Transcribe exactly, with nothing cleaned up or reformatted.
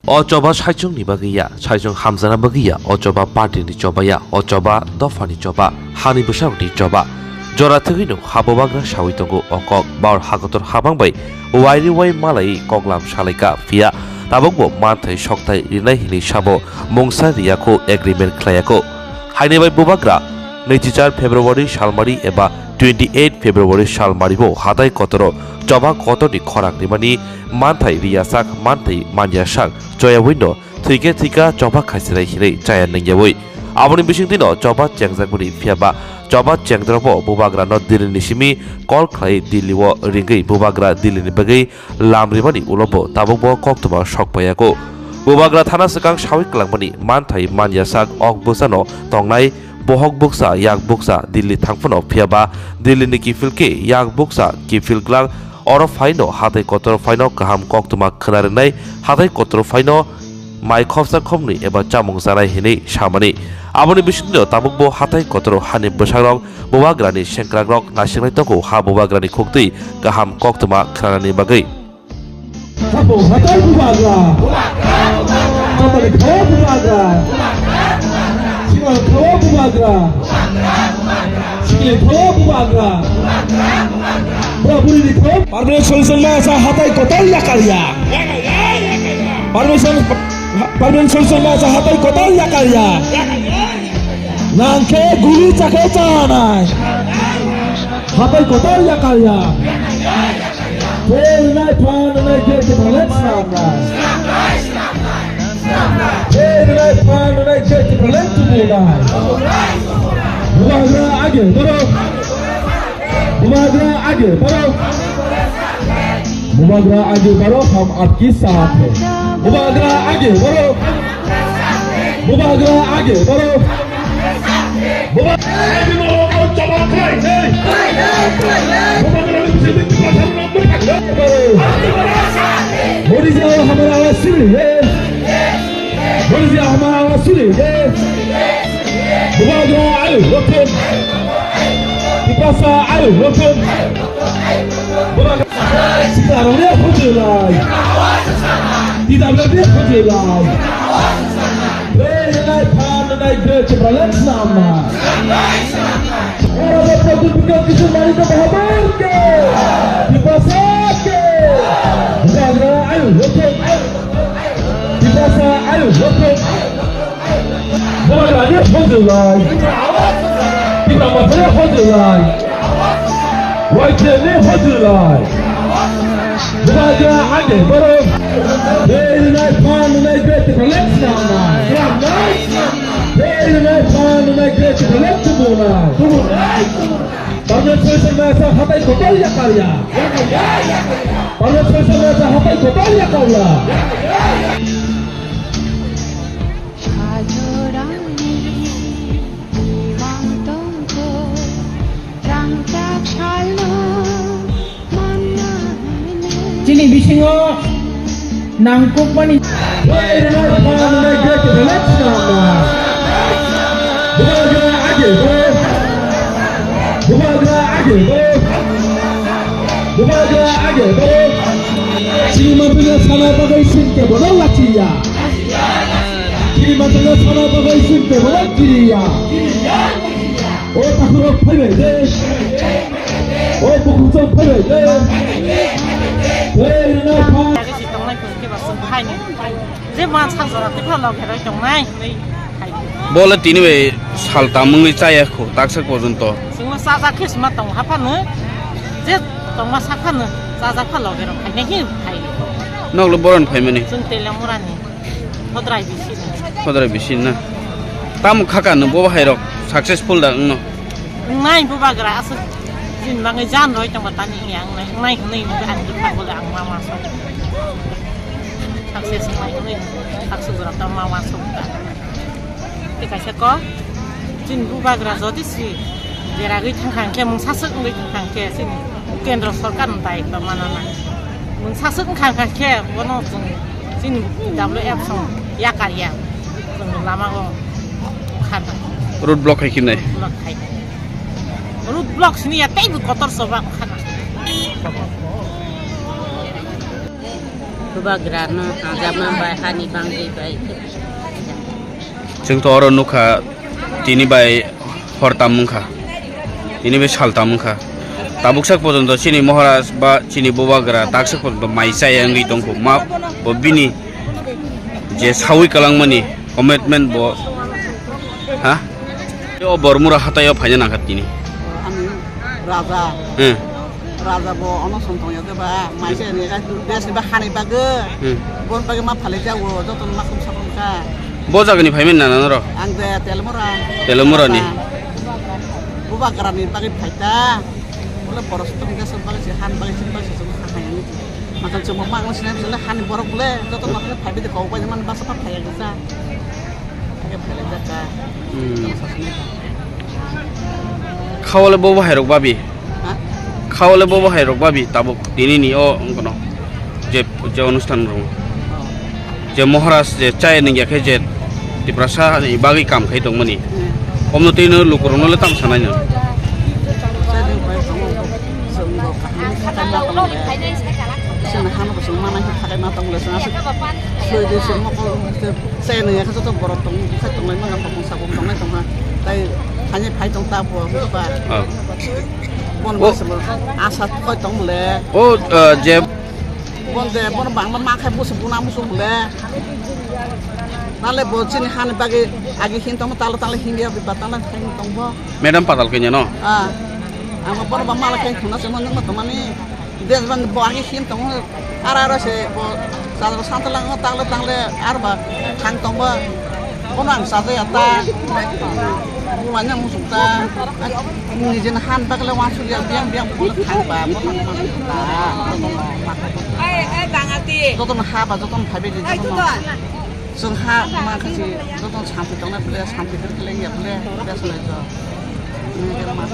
O choba saichung ni bagwi ya, saichung hamjana bagwi ya, o choba party ni choba ya, o choba dopha ni choba, hani bwsarok ni choba. Jora thwgwi no ha bubagra sawi tongo o kok, baor hakotor habang bai wairi wai malai koklam salaika phiya tabuk bo manthai sokthai rinai hinwi sabo mungsa riyako agreement khlaiyako. Haini bai bubagra naichi char February salmari eba twenty eight February salmari bo hatai kotoro choba kotor ni khorang rimani manthai riyasak manthai manyasak choyawi no thwikhe thwika choba khaisinai hinwi chaya nangyawi. Aboni bisingtwi no choba chengjakmani phiya ba choba chengdrobo bubagra no Delhi ni simi call khlai Delhi o ringwi bubagra Delhi ni bagwi lam rimani ulo bo tabuk bo koktwma sok phaiyako. Bubagra thana swkang sawi kwlangmani manthai manyasak ok bwsano tongnai bohok bwksa yak bwksa Delhi thangphano phiya ba Delhi ni kiphil khe yak bwksa kiphil glak oro phaino hatai kotor phaino kaham koktwma khwna rwnai hatai kotor phaino mai khopsa khopnwi eba chamung chanai hinwi samani. Aboni bisingtwi tabuk bo hatai kotor hani bwsakrok bubagrani sengkrakrok nasingnai tongo ha bubagrani khuktwi kaham koktwma khwnanani bagwi. Hapo hatai bubagra. Tamani khawa bubagra. Simal khawa bubagra. Sikli khawa bubagra. Bura buri ni khawa. Permanent solution ma sa hatai kotor yakar ya. Permanent sol-, permanent solution ma sa hatai kotor yakar ya. Nangkhe guli chakhe chanai. Hatai kotor yakar ya. Phainai phanai gate palet snamnai. Phainai phanai gate palet tubunai. Bubagra age baro. Bubagra age baro. Bubagra age baro ham apki saath hai. Bubagra age baro. Bubagra age baro. Bubagra age baro. Modi ji aao hamara awaaz sunliye. Modi ji aao hamara awaaz sunliye. Bubagra ayo rokon. Tiprasa ayo rokon. Bubagra. Sitarone hojolai. Titabla de hojolai. Phainai phanai gate palet snamnai. Ora Pradyut Bikram Kishore Manikya Mahabar ke. Tiprasa ke. Bubagra ayo rokon. Tiprasa ayo rokon. Bubagra ni hojolai. Tipra Motha ni hojolai. Y T F ni hojolai. Bubagra age baro. Phainai phanai gate palet snamnai. Phainai phanai gate palet tubunai. Permanent solution ma sa hatai kotor yakar ya. Permanent solution ma sa hatai kotor yakar ya. Chini bisingo nangkukmani. Bubagra age baro. Bubagra age baro. Bubagra age baro. Chini mantri sana bagwi sin kebono lachiya. Chini mantri sana bagwi sin kebono kiriya. O takhurok phaibai de. O bukhukchok phaibai de. Phainai phan. Agi si tongnai kung ke ba sung hai ni. Je man sak jora te pha log heroi tongnai. Bole tini bai sal tamungwi chaya khu taksa porjonto. Singma sa sa khe sima tong ha phanu. Je tongma sa phanu. Sa sa pha log heroi khai ne hi khai. Noklo boron phaimani. Sung tele murani. Hodrai bisi. Hodrai bisi na. Tamo khaka no bo hai rok successful da wngno. Wngnai bubagra aswk chini bagwi jan roi tongba tani wngya wngnai, wngnai hwnwi hwnwi ang dukha bole ang ma ma sok. Success wngnai hwnwi success rok ma ma sok ta. Tei kaisa kok chini bubagra jodi si beragwi thangkha hwnkhe mungsa swk wngwi thangkha hwnkhe chini Kendro sorkar ni dayitw manana. Nwng saswk wngkha khe bono chwng chini W F song yakar ya. Chwng lama o khana. Road block hai khe nai. Block hai. Road block sini ya tei bu kotor soba khana. Bubagrano hamjakma bai hani bangwi bai. Chwng to oro nukha, tini bai hor tam wngkha, tini bai sal tam wngkha. Tabuk sak pojonto chini Maharaj ba chini Bubagra tak sak pojonto mai chaya wngwi tongkho. Ma bo bini je sawi kwlangmani commitment bo, ha? O Bormura hataio phaina nangkha tini. Ani raja. Hmm. Raja bo onoson tongya de ba, mai se ni ga des ni ba hani bagwi. Hmm. Bon bagwi ma phalai jago, joto ma kum sabon ka. Bo jagani phaimen nana noro? Ang de Telamura. Telamura ni. Bubagra ni bagwi phaita. Bole boros tong ga sab bagwi se han bagwi sin bagwi se jong ha ha ni. Makan chuma ma ang sinai bole hani borok bole joto ma phaibi de kok bagwi man basa pa phaiya gisa. Hmm. Khawale bobo hairok babi. Ha? Khawale bobo hairok babi tabuk tinini o wngkono je, je onusthan rung. Oh. Je Maharaj je chai nungya khe je Tiprasa ni bagwi kam khai tongmani. Hmm. Omno tino lukurokno le tam sanai no. Chwng bo kaham khatai ma tong le. Chwng hano bo chwng mana khatai ma tong le. Chwng aswk soi de chwng mokol. Chaya nungya khe joto borok tong, bukhai tonglai mano, bopong sabong tonglai tongkha. Tai thani phai tong ta bo, bukhai. Ah. Bon o- bo se bo asa khoi tong le. O, ah, je Bon de, bon bang ma khai bo se buna musu le. Nale bo chini hani bagwi agi hin tong talo talo hin ya bi batala khai tong bo. Madam patal kenya no? Ah. Amo bon ba mala khai khuna se mon ma tomani. Des bang bo agi hin tong. Ara ara se bo sadar santalang tangle tangle ar ba thang tong ba. Kono ang saja ya ta. Bulan yang musuh ta. Ni jen han bakle wan su ya biang biang pun thang ba. Kono ang ta. Ai, ai, tangati. Joto ha ba joto phabe di. Ai, joto. Joto. Sung ha ma kasi joto santi tong na bele santi bele ya bele. Bele sanai to. Ni ma.